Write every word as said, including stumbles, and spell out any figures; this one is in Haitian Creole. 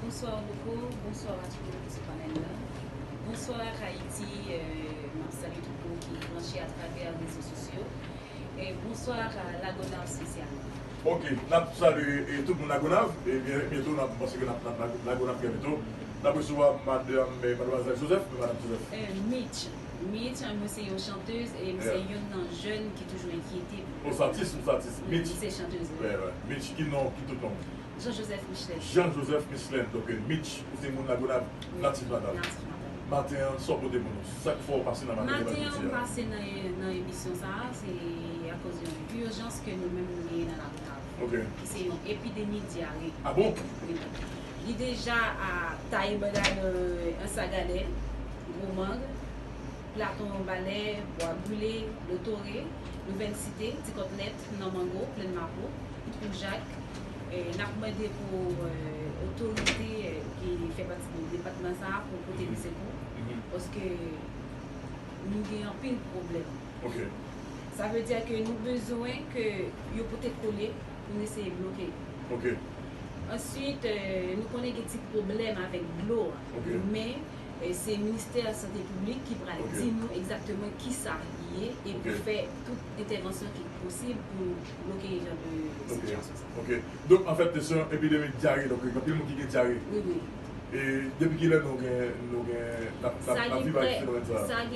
Bonsoir Boko, bonsoir a tout moun ki sou panèl la. Bonsoir Ayiti, euh, m ap salye tout moun ki branche atravè rezo sosyo. E bonsoir a Lagonav espesyalman. Ok, n ap salye, e, tout moun Lagonav, e byen, byento, n ap, m panse ke n ap, n ap Lagonav trè byento. N ap resevwa madanm, e, madmwazèl Joseph, men madanm Joseph. Euh, Mitch. Mitch, mwen se yon chantèz, e m se youn nan jèn ki toujou enkyete pou... O, se atis, ou se atis. Mitch. M se chantèz, wi. Wè, wè. Mitch, ki non, ki tout non? Jean Joseph Michelet. Jean Joseph Michelet, donk, euh, Mitch, ou se moun Lagonav, natif natal. Natif natal. Maten an, sa w pote pou nou? Sa k fè w pase nan maten an, m pase nan, nan emisyon sa a, se akoz yon ijans ke nou menm nou genyen nan Lagonav. Ok. Ki se yon epidemi dyare. Ah bon? Wi. Li deja a taye banda nan Anse Agalè, Gwo Mang, Platon Balè, Bwa Brile, Lotoré, Nouvèl Site, Ti Kòtlèt, Nan Mango, Plèn Mapo, Twou Jak. E n ap mande pou, e, otorite, e, ki fè pati de depatman sa a pou pote nou sekou, paske nou gen anpil pwoblèm. Ok. Sa vle di ke nou bezwen ke yo pote kole pou n eseye bloke. Ok. Answit, e, nou konnen gen ti pwoblèm avèk dlo a. Ok. Men, e, se ministè sante piblik ki pral di nou egzakteman kisa li ye e pou fè tout entèvansyon ki posib pou bloke jan de sitiyasyon sa. Ok. Donk, anfèt, se yon epidemi dyare. Donk, gen anpil moun ki gen dyare. Wi, wi. E depi kilè nou gen, nou gen, n ap, n ap, n ap viv ak fenomèn sa a? Sa gen